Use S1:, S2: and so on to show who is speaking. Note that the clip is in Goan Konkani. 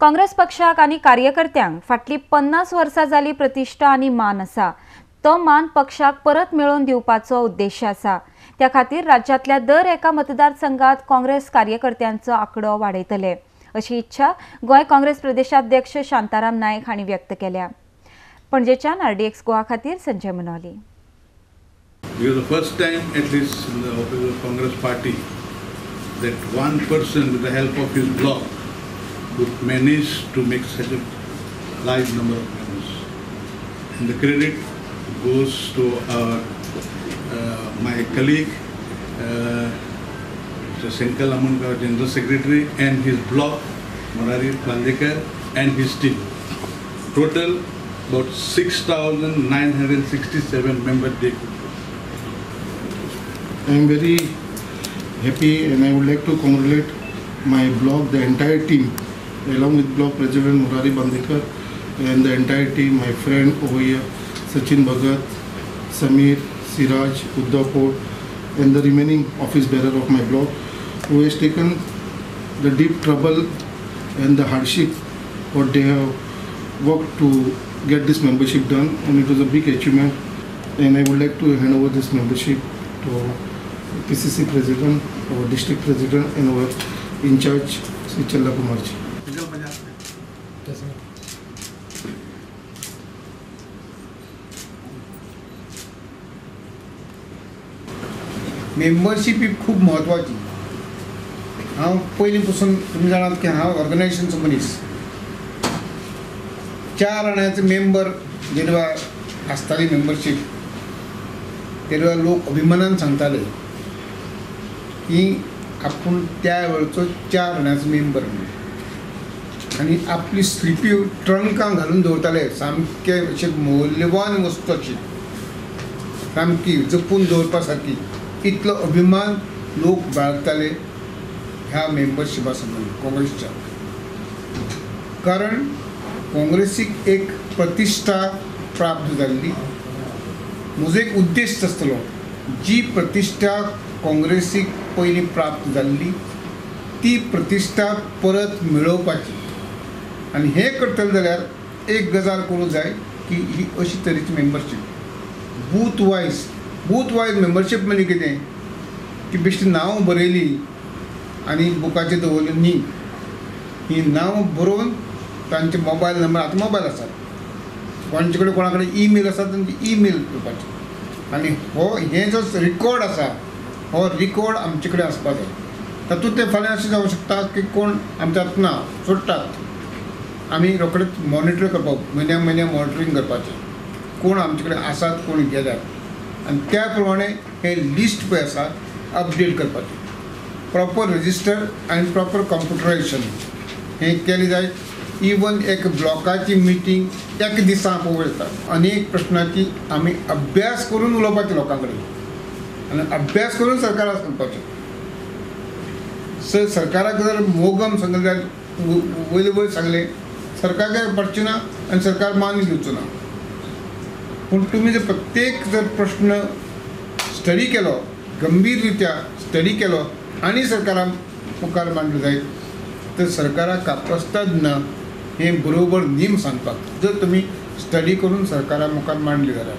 S1: काँग्रेस पक्षाक आनी कार्यकर्त्यांक फाटली 50 वर्सां जाली प्रतिश्ठा आनी मान आसा, तो मान पक्षाक परत मेळोवन दिवपाचो उद्देश आसा। त्या खातीर राज्यांतल्या दर एका मतदारसंघात काँग्रेस कार्यकर्त्यांचो आंकडो वाडयतले अशी इच्छा गोंय काँग्रेस प्रदेशाध्यक्ष शांताराम नायक हांणी व्यक्त केल्या। पणजेच्यान आरडीएक्स गोवा खातीर Sanjay Manoli.
S2: Because the first time, at least in the office of Congress party, that one person with the help of his block would manage to make such a large number of members. And the credit goes to our, my colleague, Mr. Shankar Amonkar, General Secretary, and his block, Murari Bandekar, and his team. Total about 6,967 members they could.
S3: I am very happy and I would like to congratulate my block, the entire team, along with block President Murari Bandekar and the entire team, my friend over here, Sachin Bhagat, Samir, Siraj, Uddhav Port, and the remaining office bearer of my block, who has taken the deep trouble and the hardship what they have worked to get this membership done, and it was a big achievement. And I would like to hand over this membership to PCC President, our District President, and our in charge, Sri Challa Kumar ji.
S4: Membership ही खूब म्हत्वाची। हांव पयलीं पासून तुमी जाणात की हांव ऑर्गनायझेशनचो मनीस। 4 आण्याचे मेंबर जेन्ना आसताली मेंबरशीप तेन्ना लोक अभिमानान सांगताले की आपूण त्या वेळचो 4 आण्याचो मेंबर म्हणून, आनी आपली स्लिपी ट्रंकां घालून दवरताले, सामके अशे मौल्यवान वस्तू अशी सामकी जपून दवरपा सारकी। इतलो अभिमान लोक बाळगताले ह्या मेंबरशिपा संबंदी काँग्रेसच्या, कारण काँग्रेसीक एक प्रतिश्ठा प्राप्त जाल्ली। म्हजो एक उद्देश आसतलो, जी प्रतिश्ठा काँग्रेसीक पयलीं प्राप्त जाल्ली ती प्रतिश्ठा परत मेळोवपाची, आनी हें करतले जाल्यार एक गजाल करूंक जाय की ही अशी तरेची membership booth wise membership म्हणजे कितें की बेश्टी नांव बरयली आनी बुकाचेर दवरली न्ही, ही नांव बरोवन तांचे मोबायल नंबर, आतां मोबायल आसात कोणाचे कडेन, कोणा कडेन ईमेल आसा तांची ईमेल करपाची, आनी हो हें जो रिकॉर्ड आसा हो रिकॉर्ड आमचे कडेन आसपाक जाय। तातूंत तें फाल्यां अशें जावंक शकता की कोण आमच्यांत ना सोडटात, आमी रोखडेच मॉनिटर करपाक, म्हयन्या म्हयन्या मॉनिटरींग करपाचें कोण आमचे कडेन आसात कोण गेल्यात, आनी त्या प्रमाणे हें लिस्ट पळय आसा अपडेट करपाचें, प्रॉपर रजिस्टर आनी प्रॉपर कंप्युटरायजेशन हें केलें जाय। इवन एक ब्लॉकाची मिटींग एक दिसा आपोवं येता, अनेक प्रश्नाची आमी अभ्यास करून उलोवपाचें लोकां कडेन आनी अभ्यास करून सरकाराक सांगपाचें। सरकाराक जर मोगम सांगलें जाल्यार वयले वयर सांगलें सरकार काय पडचें ना आनी सरकार मान्य दिवचो ना। पूण तुमी जर प्रत्येक जर प्रश्न स्टडी केलो, गंभीर रित्या स्टडी केलो आनी सरकारा मुखार मांडलो जायत तर सरकाराक कापस्ताद ना हें बरोबर नेम सांगपाक, जर तुमी स्टडी करून सरकारा मुखार मांडली जाल्यार।